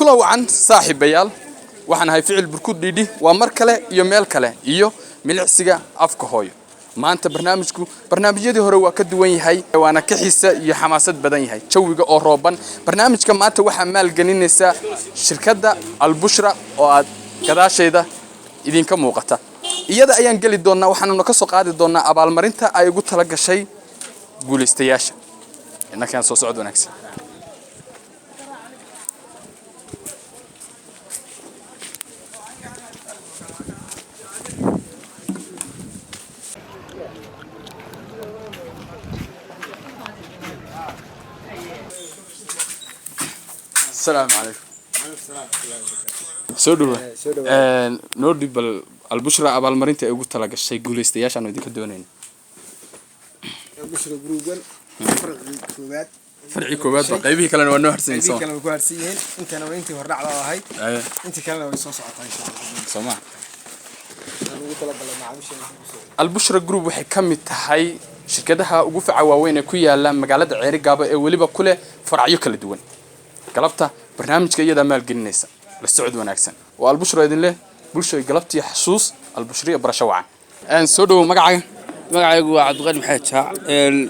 Kula wacan saaxiibayaal, waxaan ahay Ficil Burkud Dhiidhi. Waa mar kale iyo meel kale iyo Milicsiga Afka Hooyo. Maanta barnaamijku barnaamijyadii hore waa ka duwan yahay, waana ka xiisa iyo xamaasad badan yahay, jawiga oo rooban. Barnaamijka maanta waxaa maalgelinaysa shirkadda Albushra oo aad gadaashayda idinka muuqata. Iyada ayaan geli doonaa, waxaanuna ka soo qaadi doonaa abaalmarinta ay ugu tala gashay guulaystayaasha. Innakaan soo socod wanaagsan. Asalaamu calaykum, soo dhawa. Noo dhib bal Albushra abaalmarinta ay ugu tala gashay guulaystayaashaanu idinka doonayna. Bushra Group-gan farcii koowaad. Farcii koowaad ba, qaybihii kalena waa noo harsanay. Qaybihii soo kalena way ku harsan yihiin. Intana waa intii hordhacda ahayd, intii kalena way soo socotaa, insha Allah. Soo ma Waxaan ugu talagalay macaamiisha inay ku soo Albushra Group waxay ka mid tahay shirkadaha ugu faca waaweyn ee ku yaala magaalada Ceerigaabo ee weliba ku leh faracyo kala duwan. Galabta barnaamijka iyadaa maalgelinaysa. La socod wanaagsan. Waa Albushra idin leh bulshoy, galabtii xasuus Albushriya, barasho wacan. Soo dhowow, magacaaga? Magacaygu waa Cabdiqani Maxamed Jaac.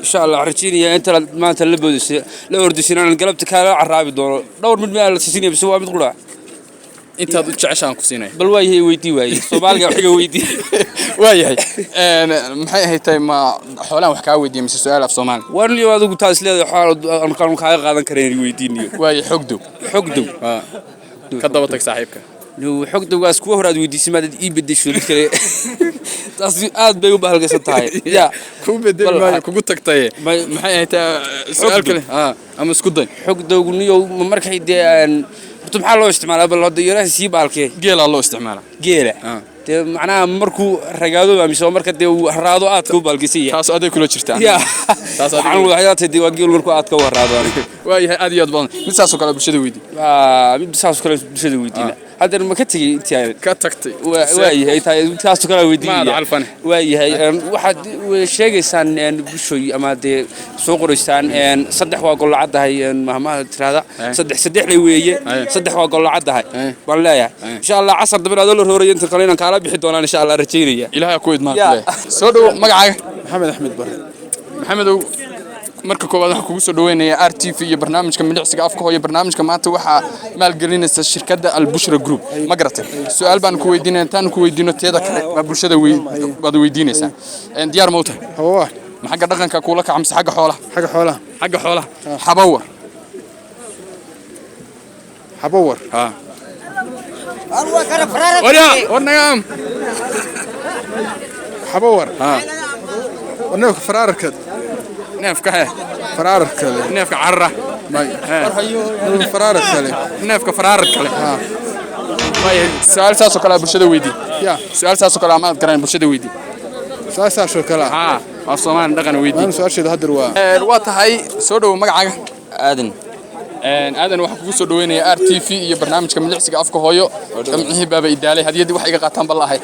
Insha Allah waxaan rajeynayaa inta maanta la boodisay la ordisay inaan galabta kaala caraabi doono. Dhowr mid ma la sisinaya mise waa mid qura? Intaad u jeceshaan ku siinaya. Bal waayahay, weydii waaye Soomaaliga wax iga weydii. Waayahay, maxay ahayd tahay? Ma xoolaan wax kaa weydiiya mise su-aal af Soomaali? Warniyo adigu taas leedahay, xoolo aan kaaga qaadan karayn weydiiniyo. Waaye, xog dow. Xog dow. Ka daba tag saaxiibka. Xog dowgaas kuwa hore aad weydiisay maadaad ii bedesho mid kale, taas aad bay u bahalgaysan tahay ya. Kuu bedeli maayo, kugu tagtaye. Maxay ahayd tahay su-aal kale ama isku day? Xog dowgu niyow ma markay dee horta maxaa loo isticmaalaa? Bal hadda yaraha sii bahalkee. Geelaa loo isticmaalaa. Geela dee macnaha markuu ragaado mise marka dee uu haraado aadka u baalkisan yahay? Taas aday kula jirtaa. Ya. Taas adiga- Waxaan wadaxyaatay dee waa geel markuu aadka u haraado aniga. Waayahay, aad iyo aad badan. Mid saasoo kale bulshada weydii. Waa mid saas kale bulshada weydiina. Haddana ma ka tegey intii aan ka tagtay. Waayahay, tahay saasoo kale Maad weydiinaya. calfane. Waayahay, waxaad sheegaysaan bulshoy ama dee soo qoraysaan saddex waa gollacaddahay mahmaha tirahda saddex saddexle weeye. Saddex waa gollacaddahay baan leeyahay. Insha Allah casar dambe adoo la rooraya inta kale inaan kaala bixi doonaan, insha Allah, rajaynaya. Ilaahay ku idmaan. Ya. Kule soo dhowo, magacaaga? Maxamed Axmed Bare. Maxamedow, marka koowaad waxaan kugu soo dhaweynayaa RTV iyo barnaamijka Milicsiga Afka Hooyo. Barnaamijka maanta waxaa maalgelinaysa shirkadda Albushra Group, ma garatay? Su-aal baan ku weydiinaya, intaan ku weydiino teeda kale baa bulshada baad weydiinaysaa. Diyaar ma u tahay? Hawa. Ma xagga dhaqanka kuula kaca mise xagga xoolaha? Xagga xoolaha. Xagga xoolaha. Xabawar. Xabawar. Ha, warya warnagaam. Xabawar. Ha. Neefka faraarka. Neefka he? Faraarka leh. Neefka carra. May, neefka faraarka leh. Neefka faraarka leh. Waayahay, su-aal saasoo kale bulshada weydii. Ya. Su-aal saasoo kale amaad garan bulshada weydii. Saasaasoo kale ah. Ha, af Soomaali dhaqan weydii. Maana su-aasheeda haddar waa Waa tahay, soo dhowo, magacaaga? Aadan. Aadan, waxaan kugu soo dhaweynayaa RTV iyo barnaamijka Milicsiga Afka Hooyo. Jamcihii baaba idaalay, hadiyaddii wax iga qaataan bal ahay.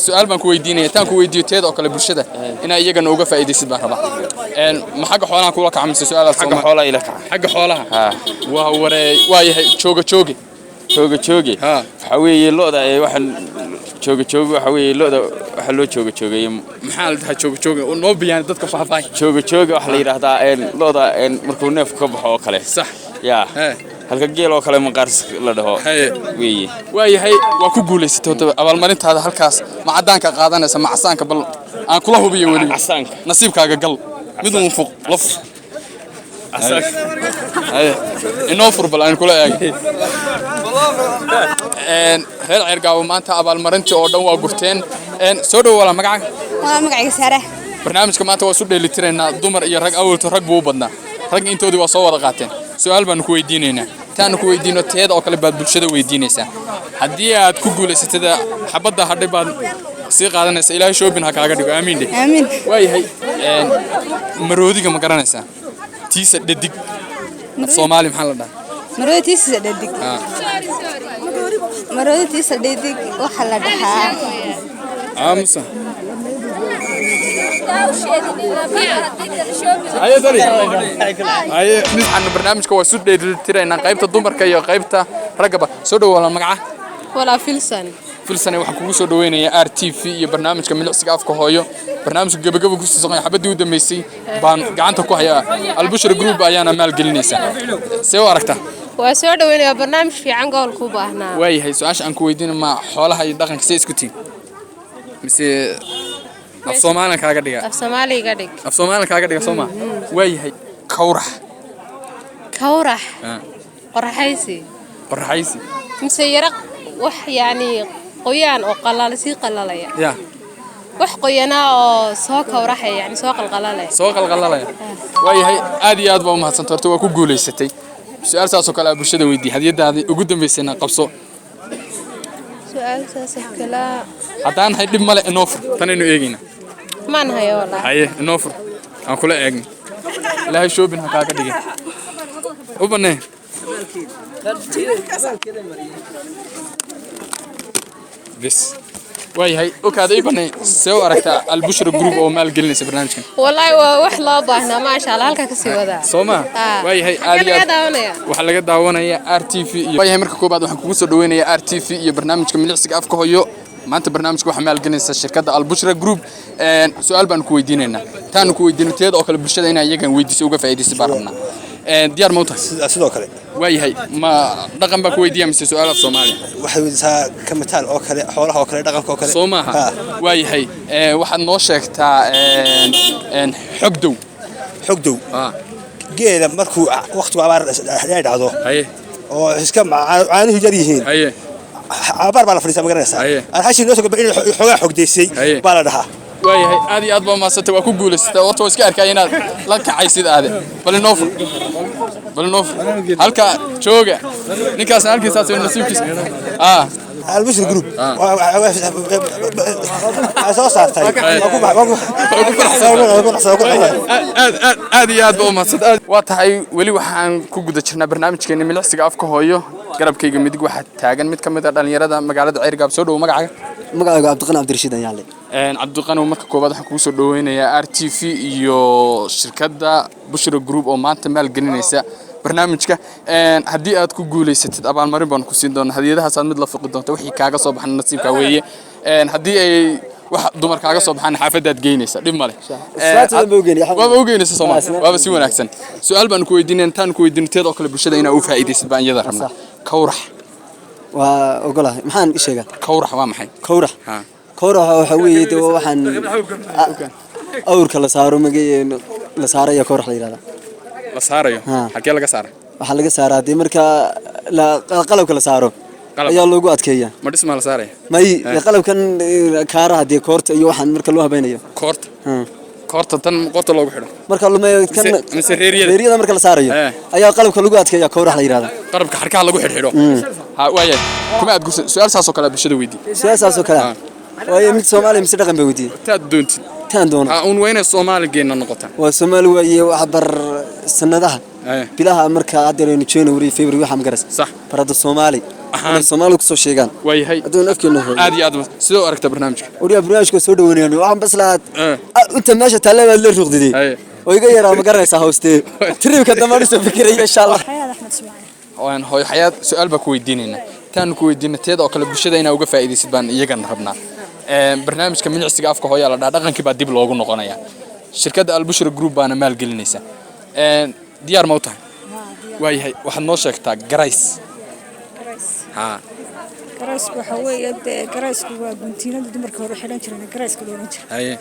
Su-aal baan ku weydiinaya, taan ku weydiiyo teeda oo kale bulshada inaa iyagana uga faa'iidaysid baan rabaa. Ma xagga xoolaha kula kaca mise su-aal af Xagga Soomaali? xoolaha ila kaca. Xagga xoolaha. Ha. Waa waree, waa yahay, jooga jooge. Jooga jooge. Ha. Waxaa weeye lo'da ee waxaan jooga jooge, waxaa weeye lo'da waxaa loo jooga joogeeye. Maxaa la dhahaa jooga jooge? Oo noo biyaan dadka, faahfaahin. Jooga jooge waxaa la yidhaahdaa lo'da markuu neefku ka baxo oo kale. Sax. Yaa. Halka geel oo kale maqaar la dhaho. Weeye. Waa yahay, waa ku guulaysatay. Haddaba abaalmarintaada halkaas ma caddaanka qaadanaysa ma casaanka? Bal aan kula hubiyo weliba. Casaanka. Nasiibkaaga gal, mid uun fuq laf. Haye, inoo fur bal aan kula eeg. Reer Ceergaabo maanta abaalmarintii oo dhan waa gurteen. Soo dhowo walaa, magacaaga? Waa magacayga Saare. Barnaamijka maanta waa isu dheelitiraynaa dumar iyo rag. Awalto rag buu u badnaa, rag intoodii waa soo wada qaateen. Su-aal baanu ku weydiinaynaa, taanu ku weydiino teeda oo kale baad bulshada weydiinaysaa. Haddii aad ku guulaysatida, xabadda hadhay baad sii qaadanaysaa. Ilaahay shoobin ha kaaga dhigo, aamiin dheh. Aamiin. Waayahay, maroodiga ma garanaysaa? Tiisa dhadig af Soomaali maxaa la dhahaa? Maroodi tiisa dhadig. Maroodi tiisa dhadig waxaa la dhahaa Aamusa. Haye tali. Haye, waxaanu barnaamijka waa isu dheelitiraynaa qaybta dumarka iyo qaybta Raggaba soo dhowo walaal, magaca? Walaa Filsan. Filsane, waxaan kugu soo dhaweynayaa RTV iyo barnaamijka Milicsiga Afka Hooyo. Barnaamijka gabagaba kusii soqonaya, xabaddii u dambeysay baan gacanta ku hayaa. Albushra Group ayaana maalgelinaysa. See u aragtaa? Waa soo dhaweynayaa, barnaamij fiican, gobolka u baahnaa. Waayahay, su-aasha aan ku weydiina, ma xoolaha iyo dhaqanka see isku tihiin mise af Soomaalian kaaga dhiga? Af Soomaaliga dhig. Af Soomaalian kaaga dhiga, soo ma? Waayahay, kawrax. Kawrax? Qoraxaysi. Qoraxaysi. Mise yara wax yacni qoyaan oo qalala, sii qalalaya. Ya. Wax qoyanaa oo soo kawraxaya, yani soo qalqalalaya. Soo qalqalalaya. Waayahay, aad iyo aad baa umahadsanta. Horta waa ku guulaysatay. Su-aal saas oo kale aa bulshada weydiiyey, hadiyadaadii ugu dambaysayna qabso. Su-aal saas oo kale? Haddaan hay dhib male, inoo fur, tanaynu eegayna. Maan hayo walaa. Haye, inoo fur, aan kula eegno. Ilaahay shoobin ha kaaga dhigin, u bannee bes. Waayahay, okaada ii bannee. See u aragtaa Albushra Group oo maalgelinaysa barnaamijkan? Wallaahi waa wax loo baahnaa, maasha Allah, halkaa kasii wadaa. Soo ma? Ah. Waayahay, aad Xagee iyo laga aad daawanaya? Waxaa laga daawanayaa RTV iyo. Waayahay, marka koobaad waxaan kugu soo dhaweynayaa RTV iyo barnaamijka Milicsiga Afka Hooyo. Maanta barnaamijka waxaa maalgelinaysa shirkadda Albushra Group. Su-aal baanu ku weydiinaynaa, taanu ku weydiino teeda oo kale bulshada inaa iyagan weydiiso uga faa'iidaysa baan rabnaa. Diyaar ma u tahay? Sidoo kale. Waayahay, ma dhaqan baa ku weydiiya mise su-aal af Soomaaliya? Waxay weydiisaa kamitaal oo kale, xoolaha oo kale, dhaqanka oo kale. Soo maaha? Waayahay, waxaad noo sheegtaa xog dow. Xog dow? Geela markuu waqtigu abaar ay dhacdo oo iska caanuhu yar yihiin, abaar baa la fadhiisaa, ma garanaysaa? Alxashi noo soo gabay in xoogaa xogdaysay baa la dhahaa. Waayahay, aad iyo aad baa umahadsantay, waa ku guulaysatay. Horta waa iska arkaya inaad la kacaysid aade. Bal inoo fur, bal inoo fur. Halka jooga ninkaasna halkiisaas waa nasiibkiisa. Albushra Group waxay soo saartay. Aad aad aad iyo aad baa umahadsantay. Waa tahay, weli waxaan ku guda jirnaa barnaamijkeena Milicsiga Afka Hooyo. Garabkayga midig waxaa taagan mid ka mid ah dhalinyarada magaalada Ceyrgaab. Soo dhowo, magacaaga? Magacayga Cabdiqani Cabdirashiid ayaan le. Cabdiqani, marka koowaad waxaan kugu soo dhaweynayaa RTV iyo shirkadda Bushra Group oo maanta maalgelinaysa barnaamijka. Haddii aad ku guulaysatid, abaalmarin baanu ku siin doonaa. Hadiyadahaas aad mid la fiqi doonta, wixii kaaga soo baxan nasiibkaa weeye. Haddii ay wax dumar kaaga soo baxaan, xaafadaad geynaysa, dhib male. Islaantada ma ogeyn. Waaba ogeynaysa sooma? Waaba si wanaagsan. Su-aal baanu ku weydiinaya, intaanu ku weydiino teeda oo kale bulshada inaa u faa'iidaysid baan iyada rabnaa. Kawrax. Waa ogolahay, maxaan i sheegaa? Kawrax waa maxay? Kawrax? Kawrax waxa weeye de waxaan awrka la saaro, la saaraya, kawrax la yidhahdaa. La saarayo? Xagee laga saaray? Waxaa laga saaraa dee marka qalabka la saaro ayaa loogu adkeeyaa. Ma dhismaa la saaraya? May, qalabkan kaaraha dee, koorta iyo waxaan marka loo habaynayo. Koorta? Koorta tan qoorta loogu xidho? Marka lumay kan. Mise reeryada? Reeryada marka la saarayo ayaa qalabka lagu adkeeya, kawrax la yidhahdaa. Qalabka xarkaha lagu xidhxidho. Ha, waayahay, kuma aad gursa. Su-aal saas oo kale bulshada weydii. Su-aal saas oo kale waaye, mid Soomaaliya mise dhaqan bay weydiiyey? Taad doontid. Taan doono. Ha uun, waa inay Soomaaligeena noqotaa. Waa Soomaali waaye. Waxa bar sanadaha bilaha marka hadda aynu January, February, waxa ma garas? Sax. Barada Soomaali inay Soomaali kusoo sheegaan. Waayahay. Hadduu afkeena hooyo. Aad iyo aad, sidoo aragta barnaamijka? Wariyaa, barnaamijka soo dhaweynayaan. Waxaan bas lahaa inta meesha taalle baad la ruqdiday oo iga yaraa, ma garanaysaa, hoostee tribka dambe aan usoo fikiraya insha Allah. Xayaad Axmed Ismaaciil. Hooyo Xayaad, su-aal baa ku weydiinaynaa, taanu ku weydiina teeda oo kale bulshada inaa uga faa'iidaysid baan iyagana rabnaa. Barnaamijka Milicsiga Afka Hooyaa la dhaha, dhaqankii baa dib loogu noqonayaa. Shirkadda Albushra Group baana maalgelinaysa. Diyaar ma u tahay? Waayahay, waxaad noo sheegtaa garays. Ha. Garaysku waxa weeye dee, garaysku waa guntiinada dumarka hore xidhan jireen, garayska la oran jiray.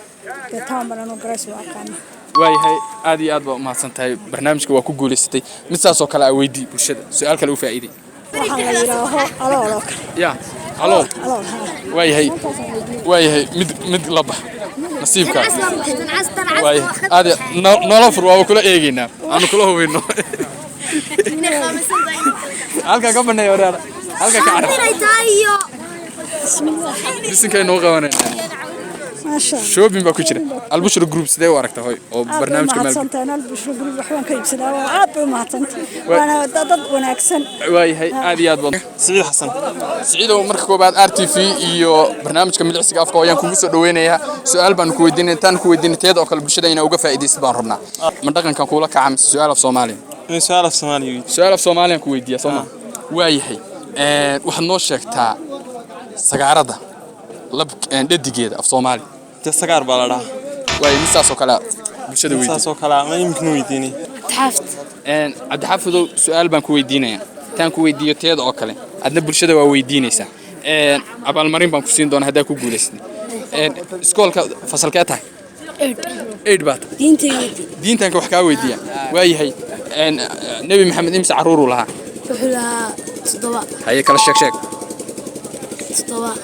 Dee taan badan oo garays waa aqaana. Waayahay, aad iyo aad baa umahadsan tahay. Barnaamijka waa ku guulaysatay. Mid saas oo kale aa weydii bulshada, su-aal kale u faa'iiday. Waxaa la yidhaaho alool oo kale. Ya alool? Alool, ha. Waayahay, waayahay, mid la bax nasiibka. Waayahay, aad noola fur, waaba kula eegaynaa, aanu kula hubino. Halkaa ka baneeya waraara, halkaa ka carab. Bisinkay noo qabanaynaa. Maasha Allah. Shopping baa ku jira. Albushra Group sidee u aragtaa, hoy, oo Aad bay barnaamijka maalgelin? umahadsantahay. Albushra Group waxbaan ka iibsadaa, waa aad bay umahadsantahay, waana dad wanaagsan. Waayahay, aad iyo aad baad. Siciid Xasan. Siciidow, marka koobaad RTV iyo barnaamijka Milicsiga Afka ayaan kugu soo dhaweynayaa. Su-aal baan ku weydiinay, intaan ku weydiinay teeda oo kale bulshada inaa uga faa'iidaysid baan rabnaa. Ma dhaqankan kuula kaca mise su-aal af Soomaaliya? Su-aal af Soomaaliya. Su-aal af Soomaaliyan ku weydiiya, soo ma? Waayahay, Waxaad noo sheegtaa sagaarada lab dhadigeeda af Soomaali. Dee sagaar baa la dhahaa. Waayo, mid saas oo kale bulshada weydiin. Saas oo kale ama iminkana weydiinay. Cabdixaafid. Cabdixaafidow, su'aal baan ku weydiinayaa. Taan ku weydiiyo teeda oo kale adna bulshada waa weydiinaysaa. Abaalmarin baan ku siin doonaa haddaa ku guulaysatay. Iskoolka fasalkee tahay? Eight baa tahay. Diintanka wax kaa weydiiya. Waayahay, Nebi Maxamed imse carruuruu lahaa? Wuxuu lahaa 7. Haye, kala sheeg sheeg. 7.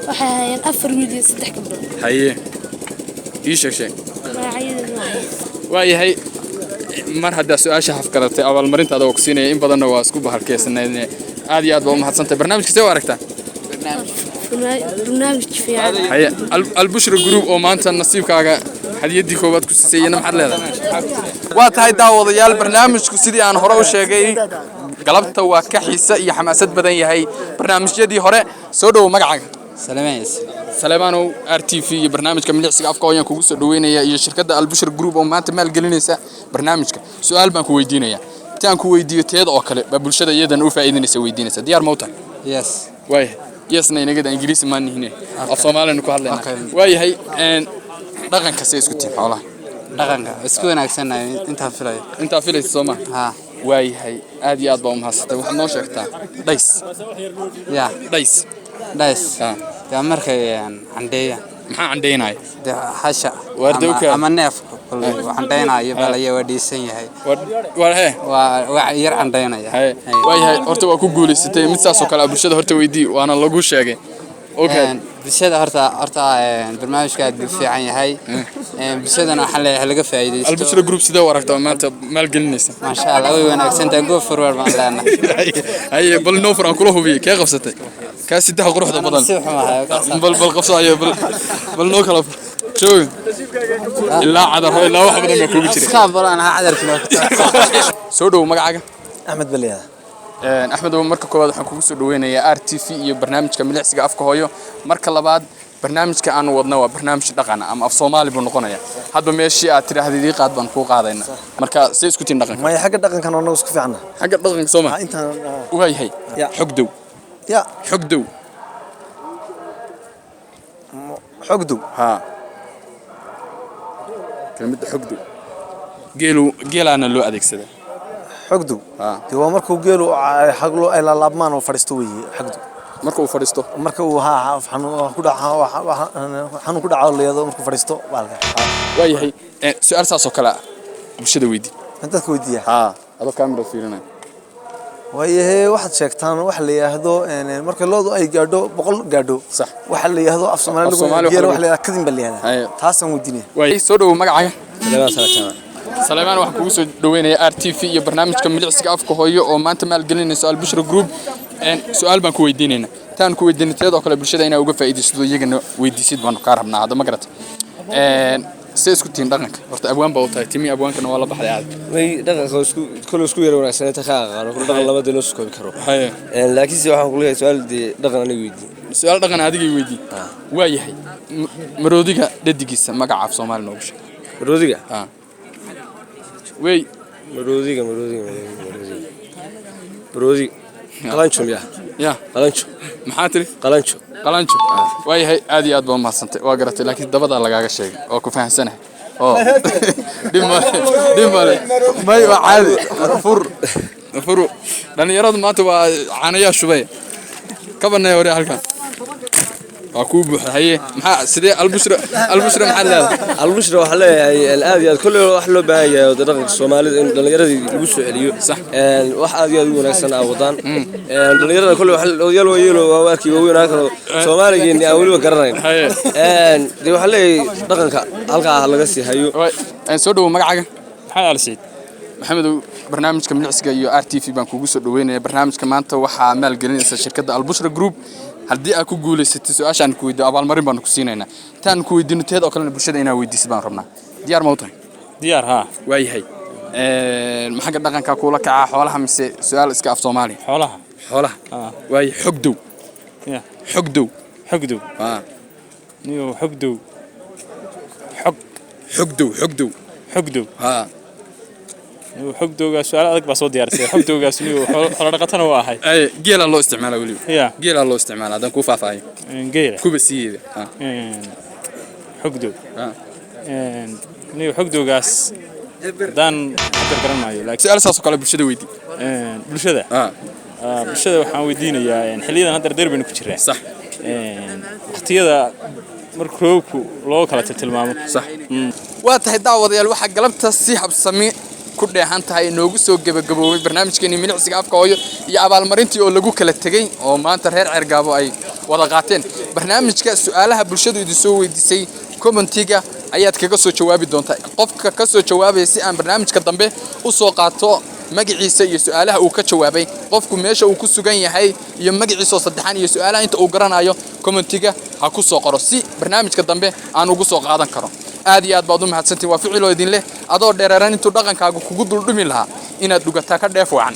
Waxay ahaayeen 4 wiil iyo 3 gabdhood. Haye, ii sheeg sheeg. Magacyadooda. Waayahay, mar haddaa su-aasha hafgaratay, abaalmarintaada waa ku siinaya. In badanna waa isku bahalkeysanayd. Aad iyo aad baa u mahadsantahay. Barnaamijka see u aragtaa? Barnaamij fiican. Haye, Albushra Group oo maanta nasiibkaaga hadiyaddii koowaad ku siisay, iyana maxaad leedahay? Waa tahay daawadayaal, barnaamijku sidii aan hore u sheegay galabta waa ka xiise iyo xamaasad badan yahay barnaamijyadii hore. Soo dhowow, magacaaga? Saleemaanow, RTV iyo barnaamijka milicsiga afka hooyaan kugu soo dhaweynaya iyo shirkadda Albushra Group oo maanta maalgelinaysa barnaamijka. Su-aal baan ku weydiinaya. Inta aan ku weydiiyo teeda oo kale baa bulshada iyadana u faa'iidanaysa weydiinaysa. Diyaar ma u tahay? Yes. Waayahay, yesna inagada Ingiriisi maan nihine, af Soomaaliyanu ku hadlaynaa. Waayahay, dhaqanka see isku tihiin xoolaha? Dhaqanka isku wanaagsannahay intaan filayo. Intaa filaysa soo ma? Waayahay, aad iyo aad baa u mahadsantay. Waxaad noo sheegtaa dhays. Ya. Dhays. Dhays yaa markay candheeyaan. Maxaa candheynaya? Dee hasha ama neefka koley uu candheynayo balaya waa dhiisan yahay. Waa hee. Waa yar candheynaya. Waayahay, horta waa ku guulaysatay. Mid saas oo kale ah bulshada horta weydii, waana lagu sheegay. Okay. Bulshada horta barnaamijka aad buu fiican yahay. Bulshadana waxaan leeyahay laga faa'iidaysto. Albushra Group sidee u aragtaa maanta maalgelinaysa? Maasha Allah, way wanaagsan tahay. Go forward baan leenahay. Haye, bal noo fur aan kula hubiyey. Kee qabsatay kaa sidaha quruxda badan? Si xumahay. Bal qabso. Haye, bal noo kala joog ilaa cadar ilaa wax badan baa kugu jira. Iska balan ha cadarkii. Soo dhow, magacaaga? Axmed Baleeda. Axmed, marka koowaad waxaan kugu soo dhaweynayaa RTV iyo barnaamijka milicsiga afka hooyo. Marka labaad, barnaamijka aan wadna waa barnaamij dhaqan ama af Soomaali buu noqonayaa. Hadba meeshii aad tidhaahdid ii qaad baan kuu qaadayna. Marka see isku tiin dhaqanka? Maya, xagga dhaqankan oo nagu isku fiicna. Xagga dhaqanka soo ma? Intaan. Waayahay, xog dow. Ya. Xog dow. Xog dow. Ha, kelmadda xog dow geelu geelaana loo adeegsadaa. Xogdow dee waa markuu geelu xaglo ay laalaabmaan oo fadhiisto weeye xogdow. Marka uu fadhiisto. Marka uu ha xanuun ku dhaco, xanuun ku dhaco leedo markuu fadhiisto baalka. Waayahay, su-aal saas oo kale ah bulshada weydii. Dadka weydiiya? Ha, adoo kaamira fiirinaya. Waayahe, waxaad sheegtaan waxa la yidhaahdo marka loodu ay gaadho 100 gaadho. Sax. Waxa la yidhaahdo af Soomaali lagu geelo waxa la yidhahdaa kadin baa la yidhahdaa. Taasaan weydiinaya. Waay, soo dhowow, magacaaga? Saleemaan Sala. Saleemaan, waxaan kugu soo dhaweynayaa RTV iyo barnaamijka milicsiga afka hooyo oo maanta maalgelinayso Albushra Group. Su-aal baan ku weydiinaynaa. Taan ku weydiinay teeda oo kale bulshada inaa uga faa'iidaysato iyagana weydiisid baanu kaa rabnaa hadda, ma garatay? See isku tihiin dhaqanka? Horta abwaan baa u tahay, timi abwaankana waa la baxday aad. May, dhaqanka isku kole isku yara wanaagsan inta ka aqaano kule dhaqan lama dee loo soo koobi karo. Laakiinse waxaan ku leeyahay su'aal dee dhaqan aniga weydii. Su-aal dhaqan adigay weydii. Waa yahay, maroodiga dhadigiisa magaca af Soomaali noogu sheeg. Maroodiga? Wey. Maroodiga, maroodiga, maroodiga, maroodiga, qalanjo miya? Ya. Qalanjo. Maxaa tiri? Qalanjo. Qalanjo. Waayahay, aad iyo aad baa umahadsantay. Waa garatay, laakiin dabadaa lagaaga sheegay oo ku fahamsanahay oo dhib male, dhib male. May, waa caadi. Fur furu, dhalinyaradu maanta waa caanayaa shubay ka banay hore. Halkan waa kuu buuxa. Haye, maxaa sidee Albushra? Albushra maxaad leedahay? Albushra waxaa leeyahay aad iyo aad kolley wax loo baahan yahay oo dhaqanka Soomaalida in dhalinyaradii lagu soo celiyo. Wax aad iyo aad u wanaagsan aa wadaan dhalinyarada. Kolley wax odayaal waayeelo waa arkay waaweyn aan karo Soomaaligeeni aan weliba garanayn. Dee waxaa leeyahay dhaqanka halkaa ha laga sii hayo. Soo dhowo, magacaaga? Maxamed Ali Saciid. Maxamedow, barnaamijka milicsiga iyo RTV baan kugu soo dhaweynaya. Barnaamijka maanta waxaa maalgelinaysa shirkadda Albushra Group. Haddii aad ku guulaysatay su-aashaan ku weydiiyo, abaalmarin baanu ku siinaynaa. Intaan ku weydiino teed oo kalena bulshada inaa weydiisid baan rabnaa. Diyaar ma u tahay? Diyaar, haa. Waayahay, maxagga dhaqanka kuula kacaa xoolaha mise su-aal iska af Soomaali? Xoolaha. Xoolaha. Waayahay, xog dow. Xog dow. Xog dow. Niyo xog dow. Xog. Xog dow, xog dow. Xog dow. Haa. Xogdoogaas su'aal adag baa soo diyaarisay. Xogdoogaas niyo xoolo dhaqatana waa ahay. Ay, geelaa loo isticmaalaa weliba. Ya. Geelaa loo isticmaalaa haddaan kuu faahfaahiyo. Geela kuba siiyeeda. Xogdoog niyo xogdoogaas haddaan hadda garan maayo, laakiin su'aal saas oo kale bulshada weydii. Bulshada bulshada waxaan weydiinayaa, xilliyadan hadda dheer baynu ku jiraa, sax, waqtiyada marka roobku loo kala tilmaamo. Sax. Waa tahay daawadayaal, waxaa galabta si habsami ku dheehan tahay inoogu soo gebagaboobay barnaamijkeenii Milicsiga Afka Hooyo iyo abaalmarintii oo lagu kala tegey oo maanta reer Ceergaabo ay wada qaateen. Barnaamijka su'aalaha bulshadu idin soo weydiisay commentiga ayaad kaga soo jawaabi doontaa. Qofka ka soo jawaabaya, si aan barnaamijka dambe u soo qaato magaciisa iyo su'aalaha uu ka jawaabay, qofku meesha uu ku sugan yahay iyo magaciisa oo saddexan iyo su'aalaha inta uu garanayo, commentiga ha ku soo qoro si barnaamijka dambe aan ugu soo qaadan karo. Aad iyo aad baad u mahadsantihin. Waa ficiloo idin leh, adoo dheereeran intuu dhaqankaaga kugu duldhumi lahaa inaad dhugataa ka dheef wacan.